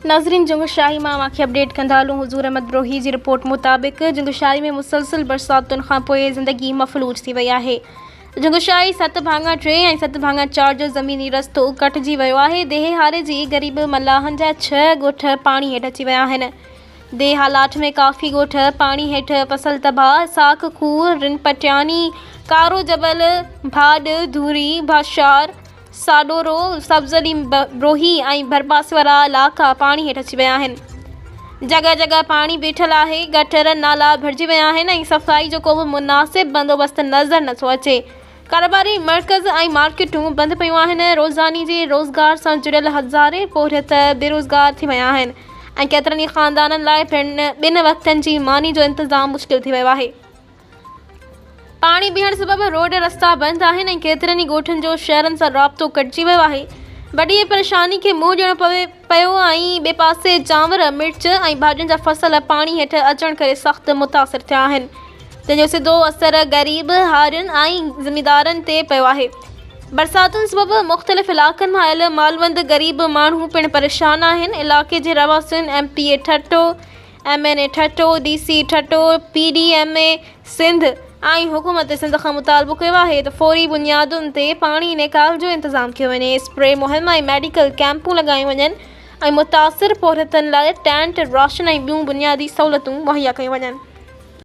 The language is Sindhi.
ناظرين جنگشاهي مان اوهان کي اپڊيٽ ڪندا هلون حضور احمد بروهي جي رپورٽ مطابق جنگشاهي ۾ مسلسل برساتن کان پوء زندگي مفلوج ٿي وئي آهي جنگشاهي ست ڀاڱا ٽي ۽ ست ڀاڱا چار جو زميني رستو ڪٽجي ويو آهي ديهه هاري جي غريب ملاحن جا ڇهه ڳوٺ پاڻي هيٺ اچي ويا آهن ديهه هالاٺ ۾ ڪافي ڳوٺ پاڻي هيٺ فصل تباهه ساک کوهه رن پٽياني ڪارو جبل ڀاڏ ڌوري ڀاشار ساڏورو، سبز علي بروهي ۽ ڀرپاسي وارا علائقا پاڻي هيٺ اچي ويا آهن. جڳهه جڳهه پاڻي بيٺل آهي، گٽر، نالا ڀرجي ويا آهن ۽ صفائي جو ڪو به مناسب بندوبست نظر نٿو اچي. ڪاروباري مرڪز ۽ مارڪيٽون بند پيون آهن، روزاني جي روزگار سان جڙيل هزارين پورهيت بيروزگار ٿي ويا آهن ۽ ڪيترن ئي خاندانن لاء پڻ ٻن وقتن جي ماني جو انتظام مشڪل ٿي ويو آهي. پاڻي بيهڻ سبب روڊ رستا بند آهن ۽ ڪيترن ئي ڳوٺن جو شهرن سان رابطو ڪٽجي ويو آهي. وڏي پريشاني کي منهن ڏيڻو پوي پيو ۽ ٻئي پاسي چانور، مرچ ۽ ڀاڄين جا فصل پاڻي هيٺ اچڻ ڪري سخت متاثر ٿيا آهن، جنهن جو سڌو اثر غريب هارين ۽ زميندارن تي پيو آهي. برساتن سبب مختلف علائقن مان آيل مالوند غريب ماڻهو پڻ پريشان آهن. علائقي جي رهواسين M P A Thatta, M N A Thatta, D C Thatta, P D M A Sindh ۽ حڪومت سنڌ کان مطالبو ڪيو آهي ته فوري بنيادن تي پاڻي نيڪال جو انتظام ڪيو وڃي، اسپري مهم ۽ ميڊيڪل ڪئمپون لڳايون وڃن ۽ متاثر پورهيتن لاء ٽينٽ، راشن ۽ ٻيون بنيادي سهولتون مهيا ڪيون وڃن.